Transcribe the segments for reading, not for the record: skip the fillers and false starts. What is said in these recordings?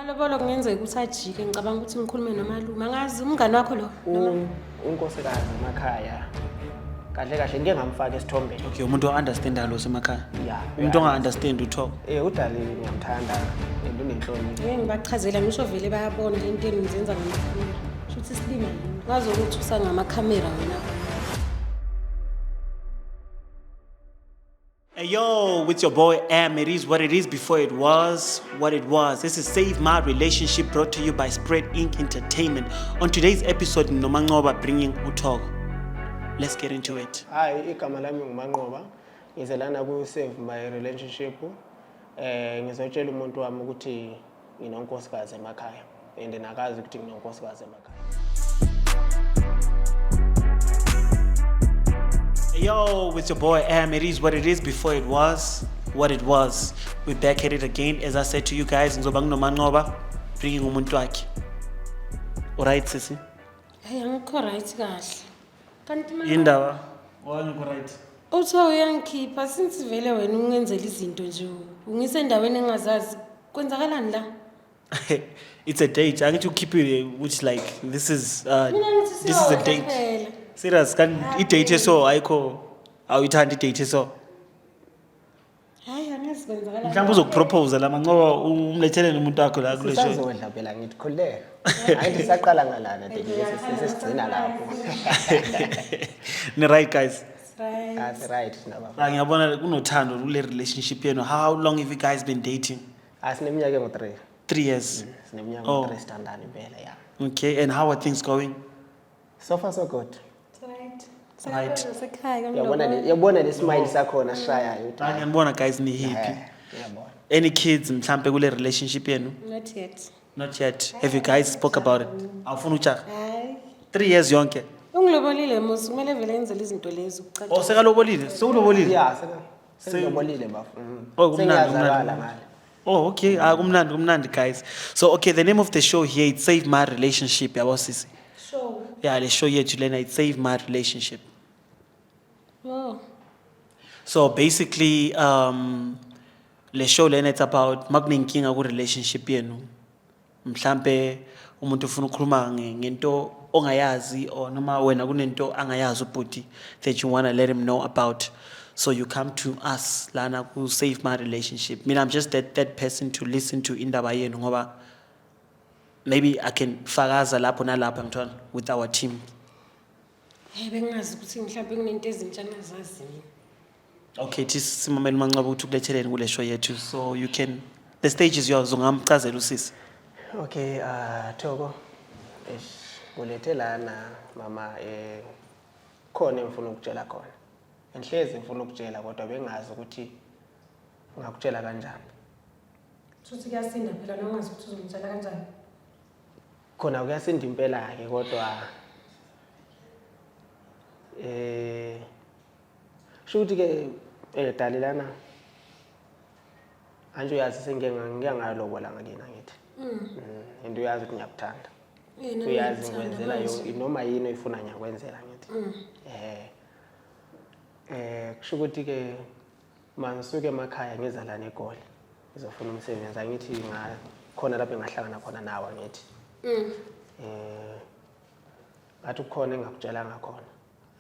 Amalobolo kungenzeka ukuthi ajike, ngicabanga ukuthi ngikhulume nomalume. Angazi umngani wakho lo. Noma Unkosikazi emakhaya kahle kahle ngike ngamfaka esithombeni. Okay, umuntu o-understandayo lo semakhaya. Ya. Umuntu onga-understand uThoko. Udali ngiyamthanda and unenhlonipho. Ngeke ngibachazela ngisho vele bayabona le nto engizenza ngamakhamera. Shuthi isilima yini? Ngazokuthusa ngamakhamera wena. Hey yo, it's your boy M. It is what it is before it was what it was. This is Save My Relationship, brought to you by Spread Inc. Entertainment. On today's episode, Nomanqoba bringing uThoko. Let's get into it. Hi, igama lami nguManqoba. Ngize lana ku Save My Relationship. Ngizotshela umuntu wami ukuthi nginonkosikazi emakhaya and nakazi ukuthi nginonkosikazi emakhaya. Hey yo, it's your boy M. It is what it is before it was what it was. We're back at it again. As I said to you guys, ngizoba nginoManqoba bringing umuntu wakhe. Alright, sisi? Hayi, angikho right kahle. Kanti ma Yindaba? Wangikho right. Uthe uyangikhipha since vele wena ungenzela izinto nje. Ungisendaweni engazazi. Kwenzakalani la? It's a date. Angithi ukhiphile which like this is Mina ngithi this is a siyodla date. phela. Serious, kan i-date so ayikho, awuyithandi i-date so. Hayi, angazi kwenzakalani. Mhlawumbe uzokupropose la Manqoba, umlethelele umuntu wakho la kule show. Sisazodla phela, ngithi khululeka. Angithi saqala ngalana date sesigcina lapho. Ni right, guys? Right. That's right naba. La ngiyabona kunothando kule relationship yenu. How long have you guys been dating? Asineminyaka engu-3. 3 years. Sineminyaka Oh. engu-3 sithandana impela, ya. Okay, and how are things going? So far so good. Right. Right. Sekhaya. Uyabona le smile sakhona sishayayo ukuthi La ngiyabona guys, ni happy. Uyabona. Any kids mhlambe kule relationship yenu? Not yet. Not yet. Have you guys spoke about it? Awufuna ujaha? Hayi. 3 years yonke. Ungilobolile musi, kumele vele enzele izinto lezi ukucaca. Oh, sekalobolile? Sewulobolile? Ya, sengilobolile bafo. Oh, kumnandi, Sengiyazalala kumnandi. ngale. Oh, okay. Ah, kumnandi, kumnandi guys. So, okay, the name of the show here is Save My Relationship, yabo sisi. Show. Yeah, le show yethu lena it's Save My Relationship. Oh. So basically le show lena it's about makunenkinga ku relationship yenu. Mhlambe umuntu ufuna ukukhuluma ngento ongayazi or noma wena kunento angayazi ubhuti that you want to let him know about. So you come to us lana ku Save My Relationship. Mina I'm just that third person to listen to indaba yenu ngoba maybe I can fakaza lapho nalapha ngithola with our team. Hey, bengazi ukuthi mhlawumbe kunento ezintsha engazazi mina. Okay, thi simamele Manqoba ukuthi ukuletheleni kule show yethu, so you can, the stage is yours, ungamchazela usisi. Okay, Thoko. Eish, kulethe lana mama, khona engifuna ukutshela khona. Enhlezi ngifuna ukutshela kodwa bengazi ukuthi ngakutshela kanjani. Futhi kuyasinda phela nongazi ukuthi uzongitshela kanjani. Khona kuyasinda impela ke, kodwa sho ukuthi ke dali lana anje uyazi sengike ngike ngayolobola ngakini angithi. And uyazi ukuthi ngiyakuthanda. Nami Uyazi ngiyakuthanda ngikwenzela manje. noma yini oyifuna ngiyakwenzela ngithi. Kusho ukuthi ke mangisuke emakhaya ngiza lana eGoli ngizofuna umsebenzi angithi khona lapho engahlangana khona nawe angithi. Ngathi kukhona engakutshelanga khona.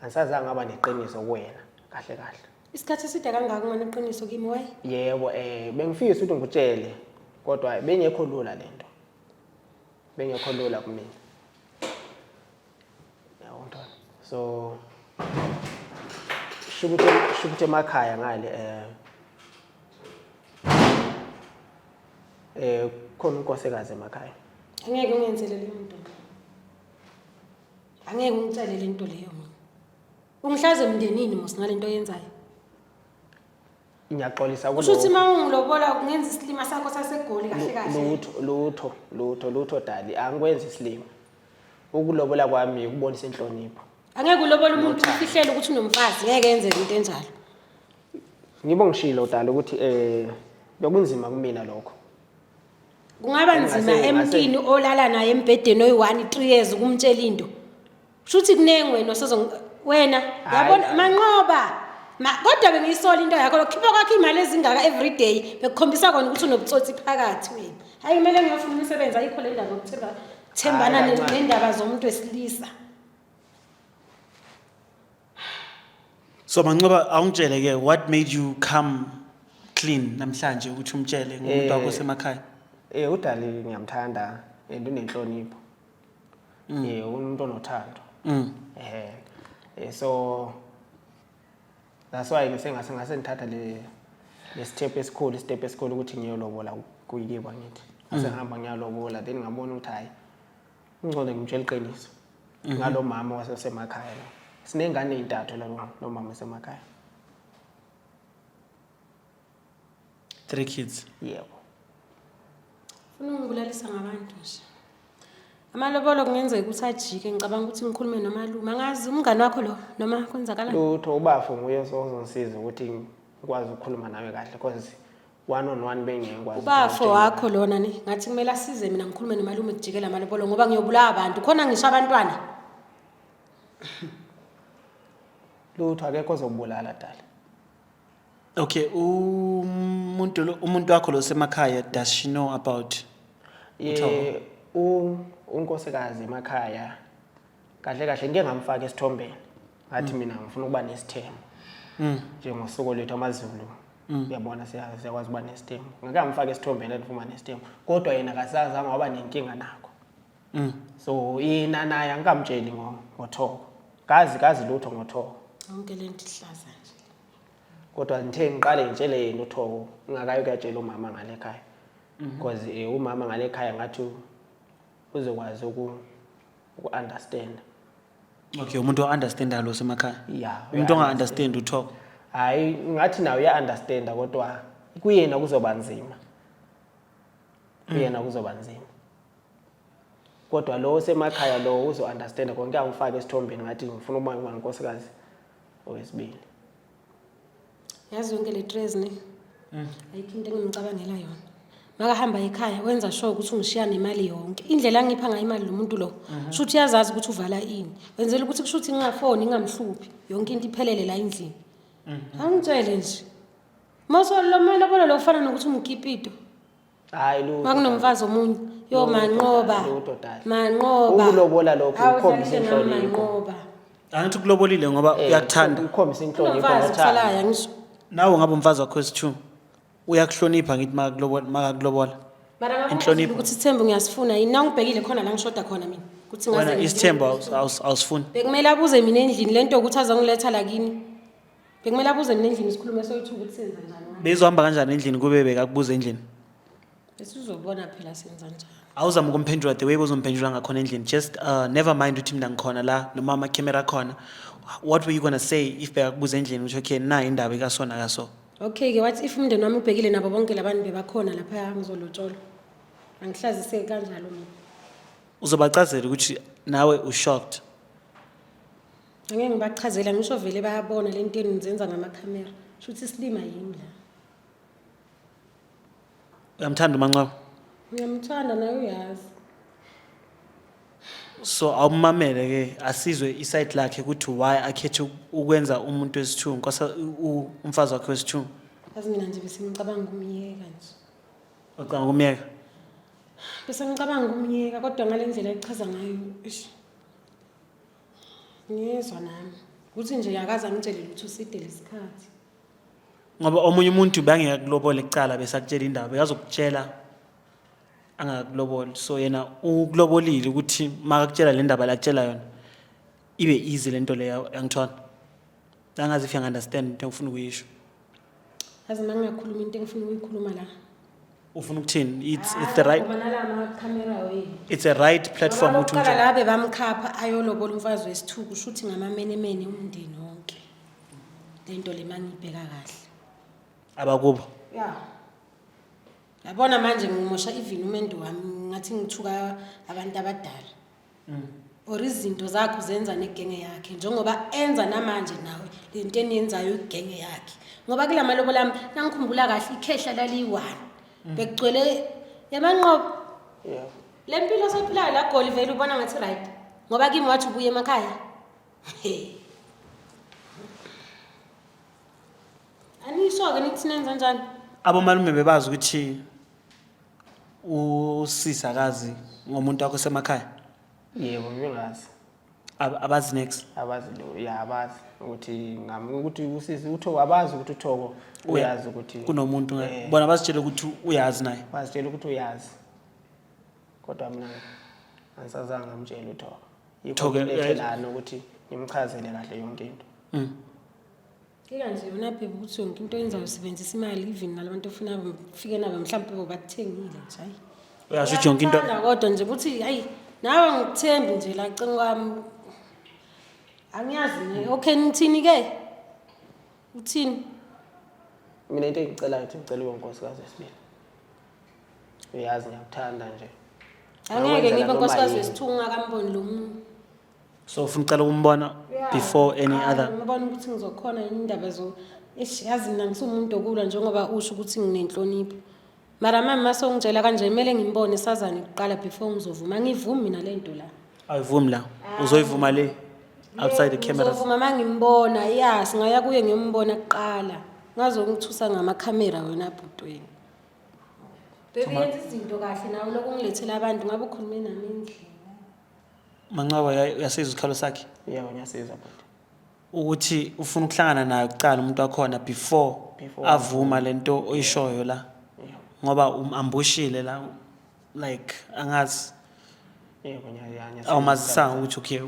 Angisazange ngaba neqiniso kuwena kahle kahle. Isikhathi eside kangaka ungane iqiniso kimi why? Yebo, bengifisa ukuthi ngikutshele kodwa bengekho lula lento. Bengekho lula kumina. Yabo ntwana. So shukuthi emakhaya ngale khona unkosikazi emakhaya. Angeke ungenzele leyo nto. Angeke ungitshele le nto leyo mina. Ungihlaze emndenini mos ngalento oyenzayo. Ngiyaxolisa Kusho ukuthi kulokho. uma ungilobola kungenza isilima sakho saseGoli kahle kahle. Lutho, lutho, lutho, lutho dali, angikwenzi isilima. Ukulobola kwami ukubonisa inhlonipho. Angeke ulobole umuntu ufihlele ukuthi unomfazi, ngeke yenzeke into enjalo. Ngibo ngishilo dali ukuthi bekunzima kumina lokho. Kungaba nzima emntwini olala naye embhedeni oyi-1 3 years ukumtshela into. Kusho ukuthi kunengi wena wena, Hhayi, yabona, hhayi. Manqoba. Kodwa bengiyisola into yakho, lokhipha kwakho imali ezingaka every day, bekukhombisa kona ukuthi unobutsotsi phakathi wena. Hayi, kumele ngiyofuna umsebenzi. Ayikho le ndaba yokuthemba thembana Hhayi, kancane. nendaba zomuntu wesilisa. So Manqoba, awungitshele ke, what made you come clean namhlanje ukuthi umtshele ngomuntu wakho osemakhaya? Udali ngiyamthanda and unenhlonipho. Umuntu onothando. So that's why ngise ngase ngithatha le step esikhulu, step esikhulu ukuthi ngiyolobola kuyikiwa ngithi. Ngase ngihamba ngiyalobola, then ngabona ukuthi hayi, ngcono ngimtshela iqiniso ngalo mama wasemakhaya lo. Sinengane ezintathu la lo mama wasemakhaya. 3 kids. Yebo. Ufuna ungibulalisa ngabantu nje. Amalobolo kungenzeka ukuthi ajike, ngicabanga ukuthi ngikhulume nomalume. Angazi umngane wakho lo noma kwenzakalani? Lutho, ubafo nguye ozongisiza ukuthi ngikwazi ukukhuluma nawe kahle, because one on one bengeke ngikwazi. Ubafo wakho lona ne ngathi kumele asize mina ngikhulume nomalume kujikela amalobolo, ngoba ngiyobulawa abantu khona, ngisho abantwana. Lutho, akekho ozokubulala dala. Okay, umuntu wakho lo semakhaya, does she know about Ye, unkosikazi emakhaya kahle kahle ngike ngamfaka esithombeni, ngathi mina ngifuna ukuba nesithembu njengosuku lwethu amaZulu, uyabona, siyakwazi ukuba nesithembu. Ngake ngamfaka esithombeni ngathi ngifuna nesithembu, kodwa yena akasazange waba nenkinga nakho. So yena naye angikamtsheli ngoThoko, kazi lutho ngoThoko. Yonke lento ihlaza nje. Kodwa ngithe ngiqale ngitshele yena uThoko ngingakayi kuyatshela umama ngale ekhaya, because umama ngale ekhaya ngathi uzokwazi uku-understand. Okay, umuntu o-understandayo lo semakhaya. Yeah. Umuntu onga-understand uThoko. Hayi, ngathi nawe uya-understanda, kodwa kuyena kuzoba nzima. Kuyena kuzoba nzima. Kodwa lo osemakhaya lo uzo-understanda konke, angifake esithombeni ngathi ngifuna ukuba ngunkosikazi owesibili. Yazi yonke le stress ne. Ayikho into engimcabangela yona. Makahamba ekhaya wenza sure ukuthi ungishiya nemali yonke. Indlela angipha ngayo imali lo muntu lo, shuthi uyazazi ukuthi uvala ini. Wenzela ukuthi kushuthi ngingafoni ngingamhluphi. Yonke into iphelele la endlini. Angitshele nje. Maso lo malobolo lo ufana nokuthi umkipito. Hayi lutho. Makunomfazi omunye. Yo Manqoba. Lutho dali. Manqoba. Ukulobola lokhu Awu, ukukhombisa udlalile ngami, inhlonipho. Manqoba. Angithi ukulobolile ngoba uyakuthanda. Ukukhombisa inhlonipho Kunomfazi nothando. kusalayo angisho. Nawe ngabe umfazi wakho wesi-2 uyakuhlonipha ngithi makakulobola makakulobola. Mara ngabe Inhlonipho. ukuthi isithembu ngiyasifuna yini? Nawungibhekile khona la ngishoda khona mina. Ukuthi ngaze Wena ngidinge isithembu awusifuni. Bekumele abuze mina endlini lento yokuthi azongiletha la kini. Bekumele abuze mina endlini, sikhulume soyithu ukuthi senza njani. Bezohamba kanjani endlini kube bekakubuza endlini? Besizobona phela senza njani. Awuzama ukumphendula the way bozomphendula ngakhona endlini. Just never mind ukuthi mina ngikhona la noma ama-camera khona. What were you gonna say if bekakubuza endlini ukuthi okay, na indaba ikasona kaso? Okay ke, what if umndeni wami ubhekile nabo bonke labantu bebakhona lapha ngizolotsholwa. Angihlaziseki kanjalo mina. Uzobachazela ukuthi nawe u-shocked. Angeke ngibachazela, ngisho vele bayabona le nto enizenza ngamakhamera. Shuthi isilima yimi la. Uyamthanda uManqoba? Ngiyamthanda, naye uyazi. So awumamele ke, asizwe i-side lakhe ukuthi why akhethe ukwenza umuntu wesi-2, nkosa umfazi wakhe wesi-2. Yazi mina nje bese ngicabanga ukumyeka nje. Ucabanga ukumyeka? Bese ngicabanga ukumyeka, kodwa ngale ndlela echaza ngayo, eish. Ngiyezwa nami. Ukuthi nje akaze angitshele lutho uside lesikhathi. Ngoba omunye umuntu bangeke kulobola icala besakutshela indaba, bekazokutshela angakuloboli. So yena ukulobolile ukuthi makakutshela le ndaba lakutshela yona ibe easy lento leyo, yangithola. Angazi if you understand into engifuna ukuyisho. Yazi uma ngingakhuluma into engifuna ukuyikhuluma la. Ufuna ukuthini? It's the right Ngoba nala makhamera we. It's a right platform ukuthi Ngoba umtshele. la bebamkhapha ayolobola umfazi wesithuku, kusho ukuthi ngamamenemene umndeni wonke. Lento le mangibheka kahle. Abakubo. Yeah. Yabona manje ngimosha even umendo wami, ngathi ngithuka abantu abadala. Or izinto zakhe uzenza negenge yakhe njengoba enza namanje nawe lento eniyenzayo igenge yakhe. Ngoba kula malobola ami nangikhumbula kahle ikhehla laliyi-1. Bekugcwele yamanqoba. Yeah. Le mpilo sophilayo la Goli vele ubona ngathi right. Ngoba kimi wathi ubuye emakhaya. He. Anisho ke nithi nenza njani? Abomalume bebazi ukuthi Usisakazi ngomuntu wakho semakhaya? Yebo, ngingazi. Abazi next. Abazi lo, ya, abazi ukuthi ngami ukuthi usisi uThoko, abazi ukuthi uThoko uyazi ukuthi kunomuntu bona bazitshele ukuthi uyazi naye. Bazitshela ukuthi uyazi. Kodwa mina angisazange ngamtshela uThoko. Yikho Thoko, ngilethe lana ukuthi ngimchazele kahle yonke into. Ika nje yona bhebe ukuthi yonke into oyenzayo usebenzisa imali, even nalabantu ofuna ufike nabo mhlawumbe bobakuthengile nje, hayi. Uyasho ukuthi yonke into Uyakuthanda kodwa nje ukuthi hayi, nawe ngikuthembi nje la cenge kwami. Angiyazi ne. Okay, nithini ke? Uthini? Mina into engicelayo ukuthi ngicela ube unkosikazi wesibili. Uyazi ngiyakuthanda nje. Angeke Ngakwenzela ngibe noma nkosikazi yini. wesithunga ngakamboni lo muntu. So ufuna ucela ukumbona before any other. Ngibona ukuthi ngizokhona yini indaba zo. Eish, yazi mina ngisumuntu okulwa njengoba usho ukuthi nginenhlonipho. Mara mama masongitshela kanje kumele ngimbone sazane kuqala before ngizovuma. Angivumi mina le nto la. Awuvumi la. Uzoyivuma le outside the cameras. Ngizovuma mangimbona, ya, singaya kuye ngiyombona kuqala. Ngazongithusa ngamakhamera wena bhuti wena. Baby, yenza izinto kahle nawe lokhu ungilethela abantu ngabe ukhulume nami endlini. Manqaba, uyasizwa isikhalo sakhe? Yebo, ngiyasizwa bhuti. Ukuthi ufuna ukuhlangana naye kuqala umuntu wakhona before Before. avuma lento oyishoyo la. Yebo. Ngoba ambushile la, like angazi. Yebo, ngiyasizwa. Awumazisanga ukuthi okay,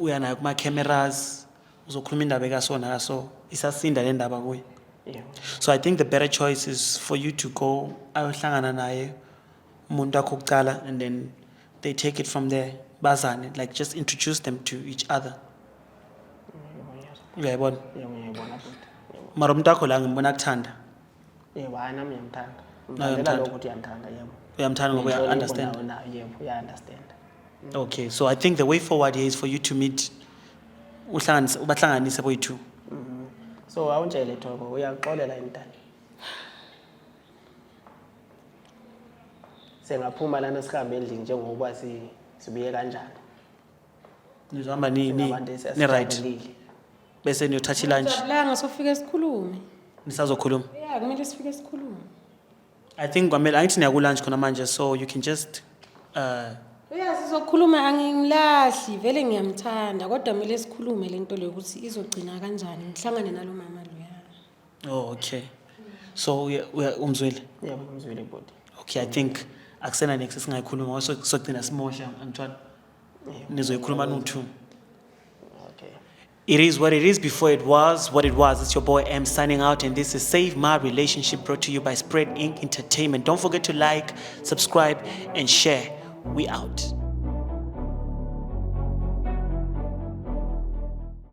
uya naye kuma cameras, uzokhuluma indaba ekaso nakaso, isasinda le ndaba kuye. Yebo. So I think the better choice is for you to go ayohlangana naye umuntu wakho kuqala and then they take it from there, bazane, like just introduce them to each other. Yebo, ngiyazwa. Uyayibona? Yebo, ngiyayibona bhuti. Yebo. Mara umuntu wakho la ngimbona kuthanda. Yebo, hayi, nami ngiyamthanda. Naye Ngimthandela uyamthanda? lokho ukuthi uyangithanda, yebo. Uyamthanda ngoba Nenhlonipho uya-understand. nayo, yebo, uya-understand. Okay, so I think the way forward here is for you to meet, uhlanganise, ubahlanganise boyi-two. So awuntshele Thoko, uyaxolela yini dani? Sengaphuma lana sihambe endlini njengoba sibuye kanjani. Nizohamba ni Singabantu ni right. esijabulile. Bese niyothatha i-lunch. Jabulanga, sofike sikhulume. Nisazokhuluma. Ya, kumele sifike sikhulume. I think kwamele angithi niya ku-lunch khona manje, so you can just Uyazi sizokhuluma, angimlahli vele, ngiyamthanda kodwa kumele sikhulume lento leyo ukuthi izogcina kanjani ngihlangane nalo mama loya. Oh, okay. So umzwile? Yebo, ngimzwile bhuti. Okay, I think akusena next esingayikhuluma, so sogcina simosha, angithwala. Nizoyikhuluma nu-two. Okay. It is what it is before it was what it was. It's your boy M signing out, and this is Save My Relationship, brought to you by Spread Inc. Entertainment. Don't forget to like, subscribe, and share. We out.